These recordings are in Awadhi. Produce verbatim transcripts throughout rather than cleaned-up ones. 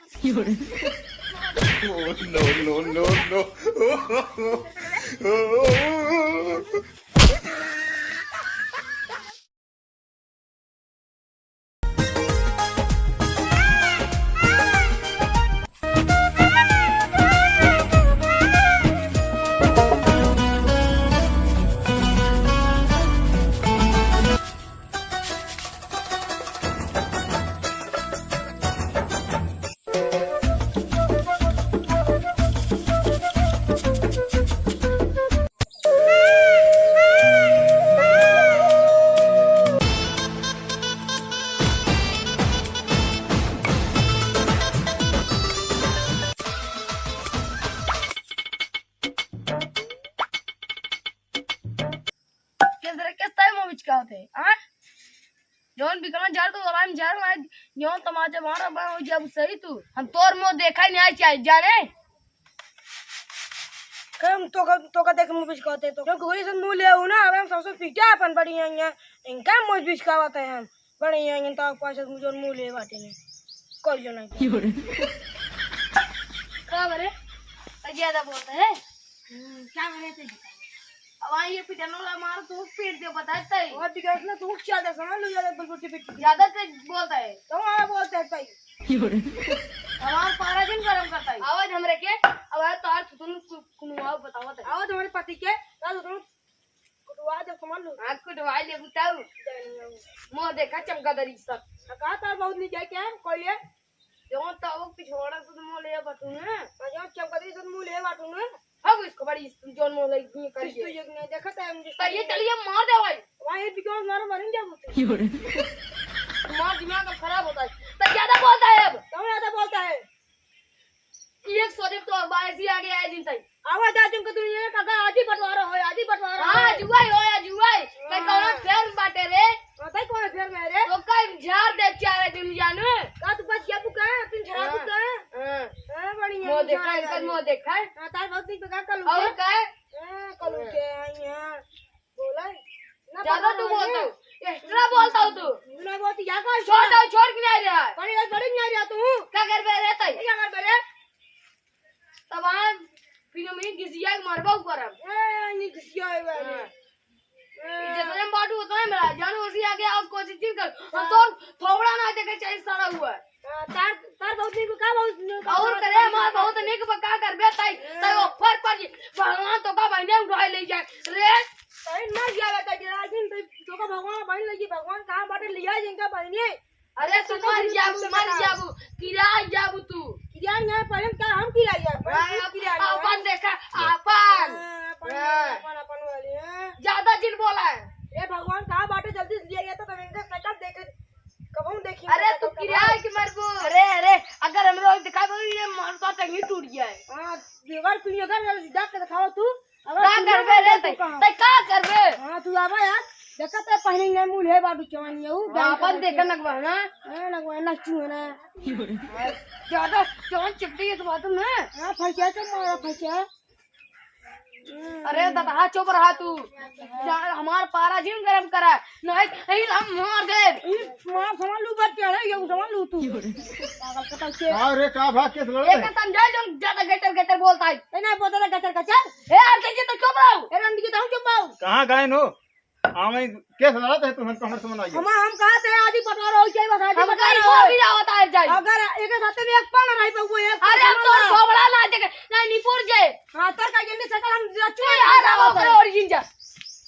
No, no, no, no. किस तरह, किस तरह मुँह बिचकावत है, हाँ? जौन बिकना झाड़ तो गला में झाड़ मार, जौन तमाचा मार बा, हो जाबू सही तू। हम तोर मुँह देखा ही नहीं चाहिए, जाने? हम तो का, तो का देख मुँह बिचकावत है तो। क्योंकि वही से मुँह ले हूँ ना, अब हम सबसे पीछे अपन बड़ी हैं यहाँ। इनका मुँह बिचकावत है हम। बड़े यहाँ इनका पास मुझे मुँह ले बाटे ने। कोई जो नहीं। का बरे? ज्यादा बोलता है। हम्म, क्या बरे ते? अब आई ये पिटनो ला मार, तू पीट दे, बता तई। और बिगड़ ना, तू ज्यादा समझ लो, ज्यादा बलबुटी पिट। ज्यादा ते बोलता है। तो हाँ, बोलता है तई। हमार पारा जिन गरम करता है। आवाज हमरे के, अब तार तुम कु-, कुनुआव बतावत है। आवाज हमारे पति के, तार तुम कुटवा दे, समझ लो। हाँ, कुटवा ले, बताओ। जाने दो। मुँह देखा, चमगादड़ी सब। आ, कहा तार बहुत नहीं जाए क्या? कोई ले? जौन तो वो पिछवाड़ा से मुँह ले बाटू ना। आ, जौन चमगादड़ी से मुँह ले बाटू ना। अब इसको बड़ी जौन मुँह लगी है, किस करिए। तो ये नहीं देखा था हम जिस तो ये चलिए मार दे भाई। वहाँ ये बिकवास मारो, मरेंगे अब। मार दिमाग अब खराब होता है। तो ज्यादा बोलता है अब। कौन ज्यादा बोलता है? एक सौ दिन तो अब ऐसी आगे आए दिन तक। आवाज आ तुमको दुनिया में काका, आज ही बंटवारा होय, आज ही बंटवारा होय। आज हुआ ही होय, आज हुआ ही। कहीं हाँ। कौनो फेर बाटे रे। पता ही कौन फेर में रे? तो कहीं झाड़ दे चारे दिन जानू। का तू बस जाबू का? तुम झाड़ हाँ। का? हाँ। हाँ, बड़ी मुँह देखा, इनका मुँह देखा है। हाँ, तार बहुत दिन पे का कल और उठे? का है? हाँ, कल उठे हैं यहाँ। बोला है। ना ज्यादा पता तू नहीं। बोलता हो, extra बोलता हो तू। नहीं बोलती, या कोई छोड़ दो, छोड़ के नहीं आ रहा है। बड़ी, बड़ी नहीं आ रहा तू। क्या कर बे रे तई? क्या कर बे रे? तब हम फिर हम ही घिसिया के मरबा ऊपर हम। ए, नहीं घिसिया है बे। हाँ। ए। जितने बाटू उतने मेरा, जानू उसी आगे और कोशिश नहीं कर। हम हाँ। तो थोबड़ा ना देखे चाहिए सारा हुआ है। हाँ, तार, तार बहुत नीक बा, का बहुत नीक बा, और का करे, बहुत हमार नीक बा। बहुत नीक बा, का करबे, ताई, हाँ। ताई offer पर जी, भगवान तो का बहिने उठाए ले जाए, रे। ताई मर गया बेटा, जरा दिन तो, तो का भगवान बहिन ले जी, भगवान कहाँ बाटे, लिया जिनका बहिने। अरे, तू मर जाबू, मर जाबू, किराए जाबू तू। किराए यहाँ पर हम का, हम किराए यहाँ पर, हाँ, तू किराए यहाँ। अपन देखा, हाँ। अपन। हाँ, अपन, हाँ। अपन, अपन वाली, हाँ। ज्यादा जिन बोला है। ए भगवान, कहाँ बाटे, जल्दी से लिया गया तो तब इनका शकल देखे। कबहूँ देखी अरे, ना तू कबहूँ। किराए के मरबो। अरे, अरे, अगर हमरो दिखाबो, ये मारता टंगी टूट जाए। हाँ, देवर पीढ़ी अगर सीधा के दिखाओ तू, अगर का तू करबे ना रे, तो तै, कहाँ? तै का करबे? हाँ, तू आवा यार, देखा तै पहले ही मुँह ले बाबू चवानी है, ऊ हाँ, बैंक अपन का देखा देखा। नगवा ना। हाँ, नगवा ना, चूहे ना। ज्यादा जौन चिपटी है तो बात ना। हाँ, फंसा तो मारा, फंसा। अरे दतहा, चुप रहा तू। जा, हमार पारा जिन गरम करा, नहीं, नहीं हम मार दे। ई मार समझ लू, बच के रहे, ये समझ लू तू। पागल कतौ के। का रे, का भा, केस लड़त एक है? समझा जो ज्यादा गचर गचर बोलता है। ए, नहीं बोलता था गचर गचर। ए, आंटी जी तो चुप रहो। ए, रंडी जी तो हम चुप रहो। कहाँ गए नो? हाँ, मैं केस लड़त है, तुम्हें कहाँ से मनाइए? हम, हम कहा थे, आधी पटवार हो जाए, बस आधी हम पटवार कहीं हो। को भी ना होता है जाए। अगर एक साथ में एक पाना नहीं पाऊँ, एक अरे, हम तो थोबड़ा ना देखे, नहीं निपुर जे। हाँ, तर का जल्दी सकल हम रचुआ ए, यार, निकाल अब देते हैं। ओकरे origin जा।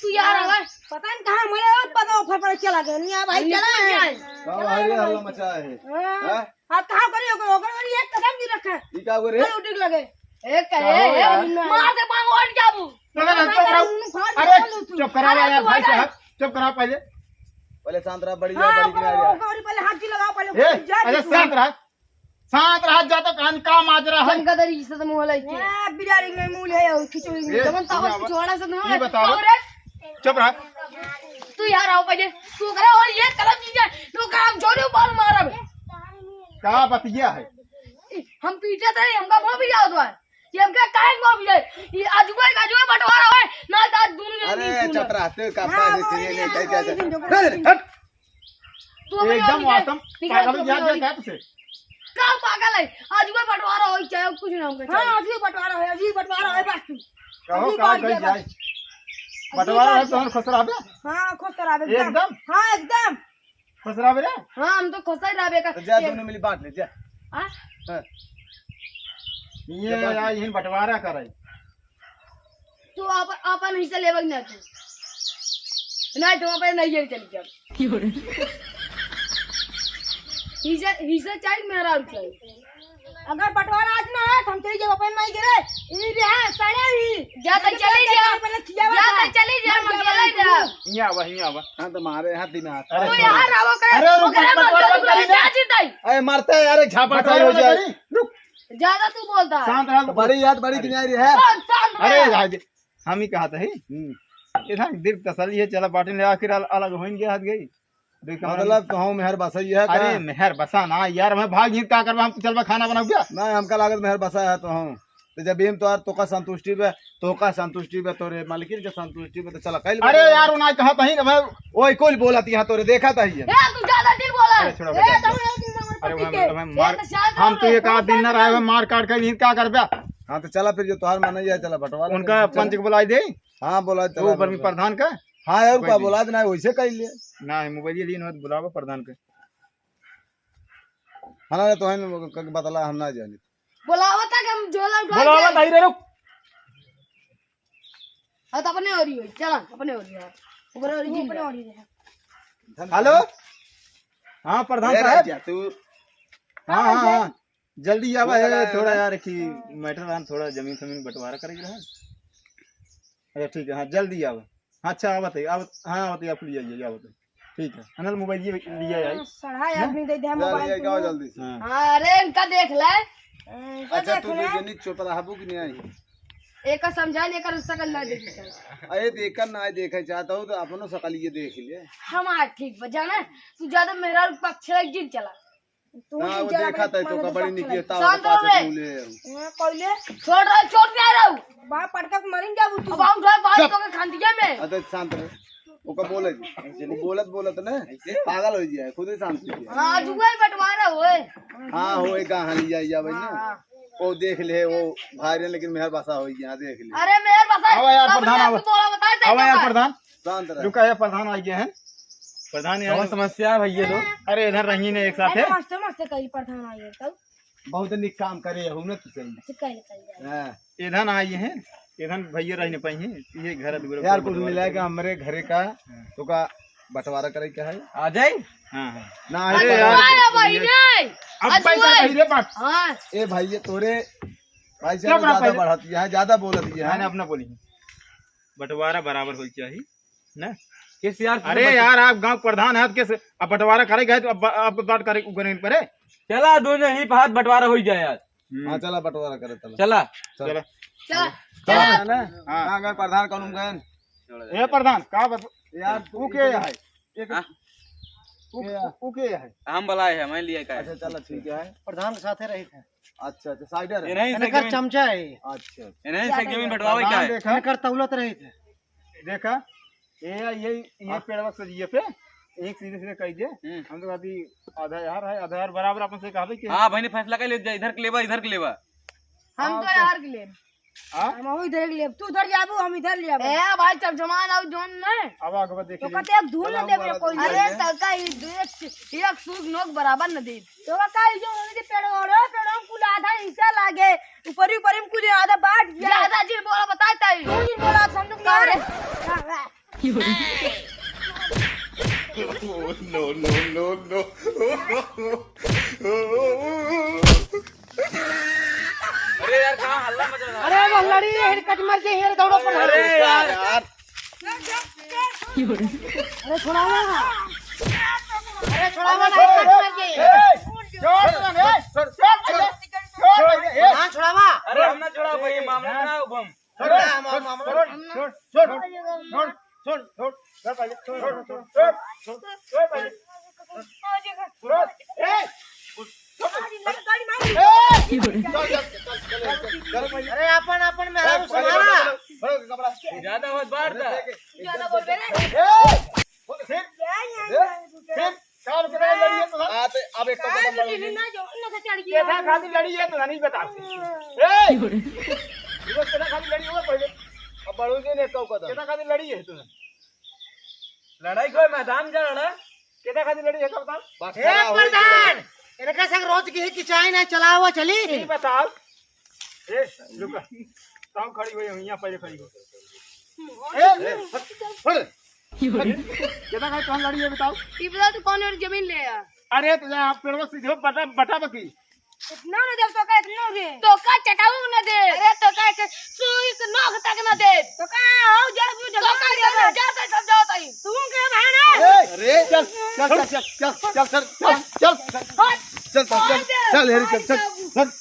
तू यार, हाँ, अब। पता नहीं कहाँ हमारे और पता offer पर चला गया। नहीं, हाँ भाई, हम चला निपुर है। जाए। का भाई रे हल्ला मचाया है? हाँ। हाँ? हाँ, कहाँ करी ओकर, ओकर और एक कदम नहीं रखा। ई का करे? चल, उठ लगे। ए, का कहे, हो ए, यार? मार दे, बांग उठ जाबू। चुप करा, चुप करा। अरे, चुप करा यार, भाई साहब, चुप करा पहले। पहले शांत रहा, बड़ी हाँ, बड़ी ओकर, किनारे। ओकर पहले हाथ जी लगाओ, पहले ए, जा अरे जी तू। शांत रहा। शांत रहा, जा तो कान का माजरा है। चमगादड़ी से तो मुँह लइके। ए, बिलाड़ी में मुँह ले आओ, खिचड़ी में। ए, जमन तो ये आवाज, छोड़ा से ना। ये बताओ। और चुप रहा। तू यार आओ पहले। तू करे और ये कलम चीज है। तू काम जोरे बाल मारब। का बतिया है? हम पीटे थे, हमका मुँह भी आओ तो है। ये हमका काहे मुँह भी है? ये अजुआ, अजुआ बंटवारा है। ना तो आज दोनों जने अरे, नहीं सुना। चुप रहा, तू का हाँ, पास वो से ये ये नहीं, क्या, क्या, क्या? नहीं, नहीं, अरे, हट। तू अपने एकदम और निकाल, वास्तव निकाल, पागल तू अपने याद और है क्या तुझे? का पागल है? आज कोई बंटवारा होई, चाहे कुछ ना होई, हाँ, चाहे। आज ही बंटवारा है, आज ही बंटवारा है, बस तू। कहो, आज ही कहो, बात कही है, जाए। बस। बंटवारा है तो हम खुश रहबे? हाँ, खुश रहबे, एकदम। एकदम? हाँ, एकदम। खुश रहबे रे? हाँ, हम तो खुश ही रहबे का। तो जा, एक दोनों मिली बांट ले, जा। हाँ? हाँ। ये जा, बांट ले। आई हिन बंटवारा करे। तू आप, आपन हिस्सा लेबे ना तू। नहीं, तू अपन नहीं चल जा। हिस्सा, हिस्सा चाहिए, मेहरारू चाहिए। अगर बंटवारा आज ना है, तो हम चली जाब अपन माई के रे। ई रे, हाँ, साढ़े ही। जा तो चली जा। पहले खियावा जा था। तो चली जा, हम अकेले जा। हियाँ आवा, हियाँ आवा। हाँ, तो मारे हाथ ही में हाथ। अरे, तू यहाँ रहो, करे, अरे, रुक, ओकरे मत बंटवारा करो, करी ना। जा जीते। अरे, मरते हैं यार, एक झापड़ बंटवारा सही हो जाए। करी। रुक। ज्यादा तू बोलता है। शांत रह। बड़ी याद, बड़ी दुनिया रही है। शांत, शांत रह। अरे, आज हम ही कहा था ही। हम्म। इधर दिल तसल्ली है, चला बाटिन ले, आखिर अल-, अलग होइन गया, हट गई। देख, मतलब, तो हम मेहर बसा ही है का? अरे, मेहर बसा ना यार, मैं भाग गई, का करबा हम, चलबा खाना बनाओ क्या? नहीं, हमका लागत मेहर बसा है तो हम। तो जब हम तोहार, तोका संतुष्टि बे, तोका संतुष्टि बे, तोरे मालकिन के संतुष्टि बे, तो चला, कइल अरे बा। यार, वो ना कहा तही ना, मैं ओए, कुल बोलत यहाँ तोरे देखा तही है। ए, तू ज्यादा दिल बोला। अरे, छोड़ा, ए, बजा। तो ये दिल नंबर अरे, पति हम, के। हम ए, मार, तो शायद हम तो ये कहा दिन ना रहे, मार काट के नहीं, का करबे? हाँ, तो चला फिर, जो तोहार मन है, चला बंटवारा उनका करी। पंच को बुलाई दे। हाँ, बोला, वो चला, ऊपर में बोला। प्रधान का? हाँ, यार, मोबाइल का दे। बोला देना है, वैसे कह ले। ना, मोबाइल ये लीन हो, बुलावा प्रधान के। हाँ, ना, तो हम क-, क-, बतला, हम ना जानी। बोलावा था कि हम झोला उठा बोलावा के था, ही रे, रुक। हाँ, तो अपने हो रही हो, चला, अपने हो रही हो। ऊपर हो रही तू अपने हो रही है। हेलो? हाँ, प्रधान ए, साहब। राजा, तू हाँ, हाँ, हाँ। जल्दी आवा है, थोड़ा यार, कि मैटर रहन, थोड़ा जमीन फमीन बंटवारा करे के रहन। अच्छा, ठीक है, हाँ, जल्दी आवा। हाँ, अच्छा, आवत है, आवत, हाँ, आवत है, आप ले आइए, आवत है। ठीक है, अनल मोबाइल ये लिया आई। सड़ा आदमी दे दे मोबाइल ले आइए, तू। जल्दी से। हाँ। हाँ, अरे, इनका देख ले। इनका अच्छा, देख तू ले। दो जनी चुप रहबू कि नहीं आई? एका समझा ले, एकर सकल ना देखी चाहे। अरे, देखन ना देखे चाहता हूँ, तो अपनो सकल ये देख ले। हमार ठीक बा, जाना, तू ज्यादा मेहरारू पक्ष रख, जिन चला। तू ना, ही वो जरा देखा अपने था, तो मारे का बड़ी पक्ष निकी रख। तावा शांत रहो बे। ले। हाँ, पहले छोड़ रहो, छोड़ दे रहो। बाप पटका के मरिन जाबू तू। अब आऊं घर बाहर चुप। तो के खांदिया में। अरे शांत रहे। ओका बोले, वो बोलत बोलत ना पागल हो जाए, खुद ही शांत हो जाए। हाँ, आज हुआ ही बंटवारा होए। हाँ, होए का हाल या, या भाई ना। हाँ। वो देख ले, वो भाई रे, लेकिन मेहर बसा हो गया, देख ले। अरे मेहर बसा। आवा यार, प्रधान, आवा। तू बोला बता दे आवा यार, प्रधान। शांत रह। रुका यार, प्रधान आ गया है। प्रधान यार। कौन समस्या है भैया लोग? अरे इधर रही ने एक साथ अरे है। मस्त, मस्त कही प्रधान आ गया तब। बहुत निक काम करे हो ना तू सही। अच्छा, कही, कही जाए। हाँ। इधर आई है, इधर भैया रह नहीं पाई हैं, ये घर दुआर यार, पर कुल बंटवारा मिला के करे। हमरे घरे का, हाँ। तो का बंटवारा करे का है? आ जाए? हाँ, हाँ। ना, अरे अरे यार, यार, भाई, नहीं। अब आज भाई का भाई। कही रे बात? हाँ। ए भाई, ये तोरे भाई से क्या बड़ा ज्यादा पहले? बढ़त है, ज्यादा बोलत है। मैंने अपना बोली। बंटवारा बराबर होई चाहिए। ना? किस यार, तुझे अरे बता- यार, आप गांव प्रधान हैं, तो कैसे अब बंटवारा करे गए, तो अब ब-, आपको बात करे, उ करे पड़े? चला, दोनों ही हाथ बंटवारा हो ही जाए यार। हम्म। हाँ, चला, बंटवारा करे, चला। चला। चला। चला। चला। चला। चला। ना? हाँ। ना, अगर प्रधान कौन गए? ए प्रधान, का बत-, यार, तू के है? एक, हाँ? तू, के है? तू के है? हम बुलाए हैं, मैं लिए का है? अच्छा, चला, ठीक है। प्रधान के साथे रही थे। अच्छा, अच्छा, साइडर है। ये नहीं, इनकर जमीन चमचा है। अच्छा, अच्छा। ये नहीं, से जमीन बंटवावे का है? देखा? इनकर तौलत रही थे। देखा, ये, ये, ये हाँ। पेड़वा से ये पे, एक सीधे सीधे कह दे। हम्म। हम तो अभी आधा यार है, आधा यार बराबर अपन से कहबे कि हाँ, भाई ने फैसला कर ले, इधर के लेबा, इधर के लेबा। हम हाँ, तो तो यार के लेब। हाँ? हम अहू इधर के लेब, तू उधर जाबू, हम इधर ले आबू। ए भाई, चमचमान आउ जोन ने। अब आगे बात तो देखिए। कहते एक धूल चला, न देबे हमारा कोई। तो अरे, है। तलका ही दू एक, एक सूख नोक बराबर न दे। तो का ई जो उनके पेड़ो, अरे, पेड़ो कुल आधा हिस्सा लागे, ऊपरी, ऊपरी में कुल आधा बांट दिया। ज्यादा जिन बोला बताए ताई। तू जिन बोला, समझ में का रे? का, का? No, no, no, no। अरे यार, कहाँ हल्ला मचा रहा है? अरे, वो लड़ी है, कट मर गई है, दौड़ो पर। अरे यार। अरे, छोड़ावा ना। अरे, छोड़ावा ना, कट मर गई। ए, छोड़, छोड़, छोड़, छोड़, छोड़, ए। हाँ, छोड़ावा। अरे, हम ना छोड़ावा, ये मामला ना उभम। छोड़, छोड़, छोड़, छोड़, छोड़, छोड़, छोड़, छोड़, छोड़, पहले, छोड़, छोड़, छोड़, छोड़, छोड़, छोड़ पहले। छोड़, ए! छोड़, छोड़, छोड़, ए! चल, चल, चल, चल, चल, चल पहले। अरे, अपन, अपन मेहरारू ए, पहले, संभाला। पहले, पहले, पहले, कपड़ा। ज्यादा मत बांट दा। ज्यादा बोल बे रे। ए! बोल, फिर, फिर, काम के बाद लड़िए तो। आ, तो अब एक तो आज कदम बढ़ लीली गई। ना जो, ना से चढ़ गई। केथा खातिर लड़ी है तो नहीं बताओ। ए! इधर केथा खातिर लड़ी हो पहले। अब बड़ों के ने कहो कदम। केथा खातिर लड़ी है तू? लड़ाई कोई मैदान जा रहा। केथा खातिर लड़ी है का बताओ? बस ए खड़ा हो प्रधान, इनका संग रोज की ही किचाई नहीं चलावा चली। ये बताओ। ए, रुका। ताऊ खड़ी हुई हो, यहाँ पहले खड़ी हो। ए, हट, हट। केथा खातिर तोहन लड़ी है बताओ? ये बताओ तू कौन और जमीन ले आ? अरे तो आप पेड़वा सीधे बटा, बटा बकी। इतना न देब तो का, इतना रे। तो का चटाऊ न दे। अरे तो का के सुई के नोक तक न दे। तो का हो जा तू तो का जमीन जा, जा, जा, जा, जा, जा। तू के भाना? ए, अरे चल, चल, चल, चल, चल, चल, चल, चल, चल, चल, चल, चल, चल, चल, हेरी, चल, चल, चल।